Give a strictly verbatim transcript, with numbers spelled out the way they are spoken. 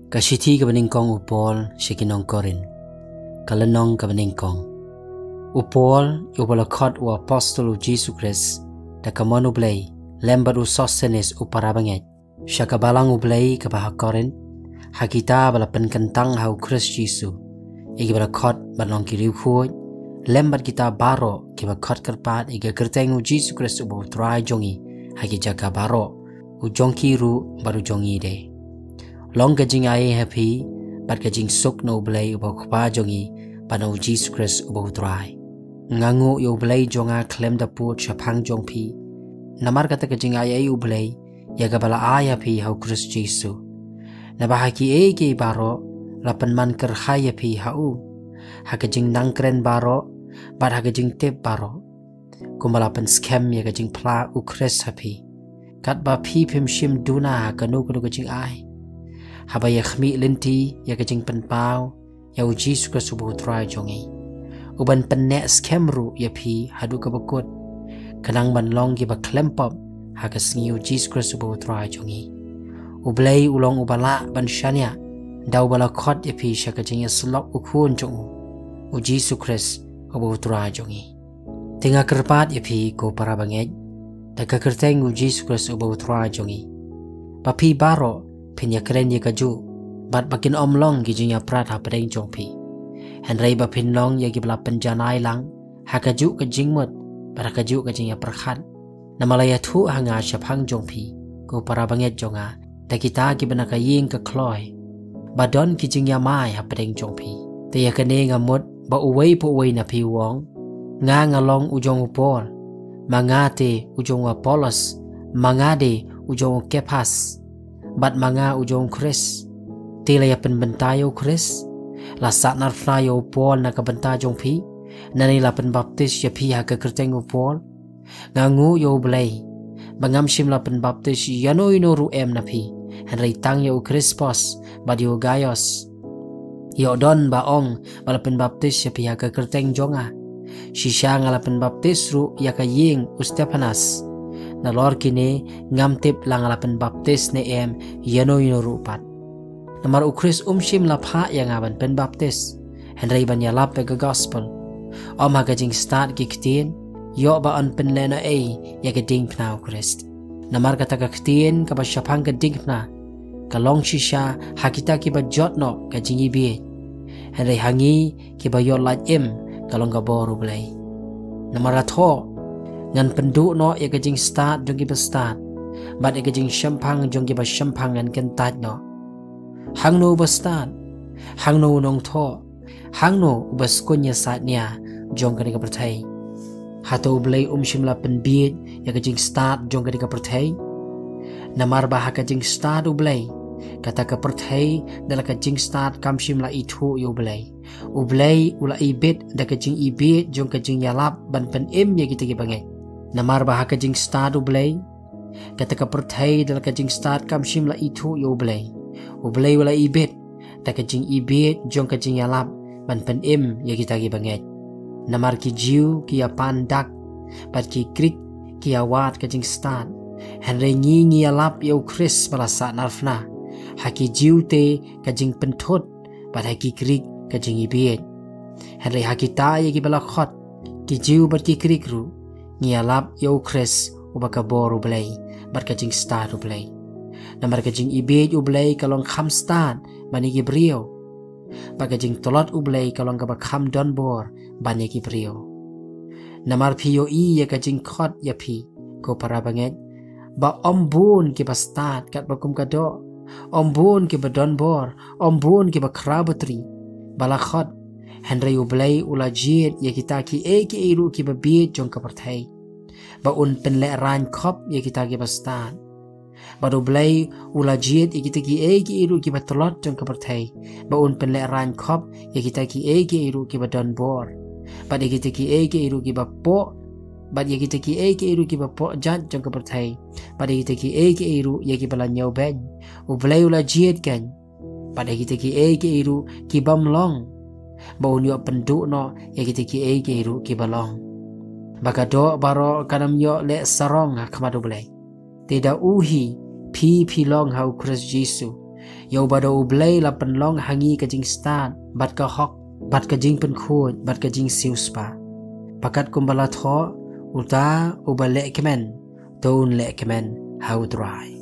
Ka shithi kaba nyngkong u Paul sha ki nong Korinth. Ka lynnong kaba nyngkong. U Paul, uba la khot u apostol u Jisu Khrist da ka mon u Blei, lem bad u Sostenes u para bangeit, sha ka balang u Blei kaba ha Korinth, ha kita ba la pynkyntang ha u Khrist Jisu, ïa kiba la khot ban long ki riewkhuid, lem bad kita baroh kiba khot kyrpad ïa ka kyrteng u Jisu Khrist uba u Trai jong ngi, ha ki jaka baroh, u jong ki ruh bad u jong ngi de. Long ka jingai ha phi bad ka jingsuk na u Blei uba u Kpa jong ngi bad na u Jisu Khrist uba u Trai. Nga nguh ïa u Blei jong nga khlem da pud shaphang jong phi, namar kata ka jingai u Blei ïa kaba la ai ha phi ha u Khrist Jisu. Naba ha kiei kiei baroh la pynman kyrhai ïa phi ha u, ha ka jingnangkren baroh bad ha ka jingtip baroh, kumba la pynskhem ïa ka jingphla u Khrist ha phi, katba phi phim shym duna ha kano kano ka jingai, haba ïa khmih lynti ïa ka jingpynpaw ïa u Jisu Khrist uba u Trai jong ngi, uban pynneh skhem ruh ïa phi haduh kaba kut, khnang ban long kiba khlem pop ha ka sngi u Jisu Khrist uba u Trai jong ngi. U Blei u long uba lah ban shaniah da uba la khot ïa phi sha ka jingïasyllok u Khun jong u, u Jisu Khrist uba u Trai jong ngi. Te nga kyrpad ïa phi ko para bangeit, da ka kyrteng u Jisu Khrist uba u Trai jong ngi, ba phi baroh phin ïakren ïa kajuh, bad ba kin ym long ki jingïaprat hapdeng jong phi, hynrei ba phin long ïa kiba la pynjanai lang ha kajuh ka jingmut bad ha kajuh ka jingïapyrkhat. Namar la ïathuh ha nga shaphang jong phi ko para bangeit jong nga, da kita kiba na ka ïing ka kloi, ba don ki jingïamai hapdeng jong phi. Te ïa kane nga mut ba uwei pa uwei na phi u ong, nga nga long u jong u Paul, ma nga te u jong u Apollos, ma nga de u jong u Kephas, bad ma nga u jong u Khrist. Te la ïapynbynta ïa u Khrist? La sahnarphna ïa u Paul na ka bynta jong phi, lane la pynbaptis ïa phi ha ka kyrteng u Paul? Nga nguh ïa u Blei ba ngam shym la pynbaptis ïano ïano ruh em na phi, hynrei tang ïa u Krispos bad ïa u Gaios. Ïoh don ba ong ba la pynbaptis ïa phi ha ka kyrteng jong nga. Shisha nga la pynbaptis ruh ïa ka ïing u Stephanas. Nalor kine ngam tip la nga la pynbaptis ne em ïano ïano ruh pat. Namar u Khrist um shym la phah ïa nga ban pynbaptis, hynrei ban ïalap ïa ka gospel, ym ha ka jingstad ki ktien, ïoh ba yn pynlehnohei ïa ka diengphna u Khrist. Namar kata ka ktien kaba shaphang ka diengphna ka long shisha ha kita kiba jot noh ka jingibieit, hynrei ha ngi kiba ïoh lait im ka long ka bor u Blei. Namar la thoh, ngan pynduh noh ïa ka jingstad jong kiba stad, bad ïa ka jingshemphang jong kiba shemphang ngan kyntait noh. Hangno uba stad? Hangno u nongthoh? Hangno uba skun ïasaid nia jong kane ka pyrthei? Hato u Blei um shym la pynbieit ïa ka jingstad jong kane ka pyrthei? Namar ba ha ka jingstad u Blei, kata ka pyrthei da la ka jingstad kam shym la ithuh ïa u Blei. U Blei u la ibit da ka jingibieit jong ka jingïalap ban pynim ïa kita kiba ngeit. Namar ba ha ka jingstad u Blei, kata ka pyrthei da la ka jingstad kam shym la ithuh ïa u Blei. U Blei u la ibit da ka jingibieit jong ka jingïalap ban pynim ïa kita kiba ngeit. Namar ki Jiw ki ïapan dak, bad ki Grik ki ïawad ka jingstad. Hynrei ngi ngi ïalap ïa u Khrist ba la sahnarphna, ha ki Jiw te ka jingpynthut, bad ha ki Grik ka jingibieit. Hynrei ha kita ïa kiba la khot, ki Jiw bad ki Grik ruh, ngi ïalap ïa u Khrist uba ka bor u Blei bad ka jingstad u Blei. Namar ka jingibieit u Blei ka long kham stad ban ïa ki briew, bad ka jingtlot u Blei ka long kaba kham donbor ban ïa ki briew. Namar phi ïohi ïa ka jingkhot ïa phi, ko para bangeit, ba ym bun kiba stad katba kum ka doh, ym bun kiba donbor, ym bun kiba khraw batri ba la khot. Hynrei u Blei u la jied ïa kita kiei kiei ruh kiba bieit jong ka pyrthei, ba un pynlehraiñ khop ïa kita kiba stad. Bad u Blei u la jied ïa kita kiei kiei ruh kiba tlot jong ka pyrthei, ba un pynlehraiñ khop ïa kita kiei kiei ruh kiba donbor, bad ïa kita kiei kiei ruh kiba poh, bad ïa kita kiei kiei ruh kiba poh jait jong ka pyrthei, bad ïa kita kiei kiei ruh ïa kiba la ñiewbeiñ, u Blei u la jied keiñ. Bad ïa kita kiei kiei ruh ki bym long, ba un ïoh pynduh noh ïa kita kiei kiei ruh kiba long. Ba ka doh baroh kan ym ïoh leh sarong ha khmat u Blei. Te da u hi phi phi long ha u Khrist Jisu, Ïa uba da U Blei la pynlong ha ngi ka jingstad, bad ka hok, bad ka jingpynkhuid, bad ka jingsiewspah. Bad katkum ba la thoh, uta uba lehkmen, to un lehkmen ha U Trai.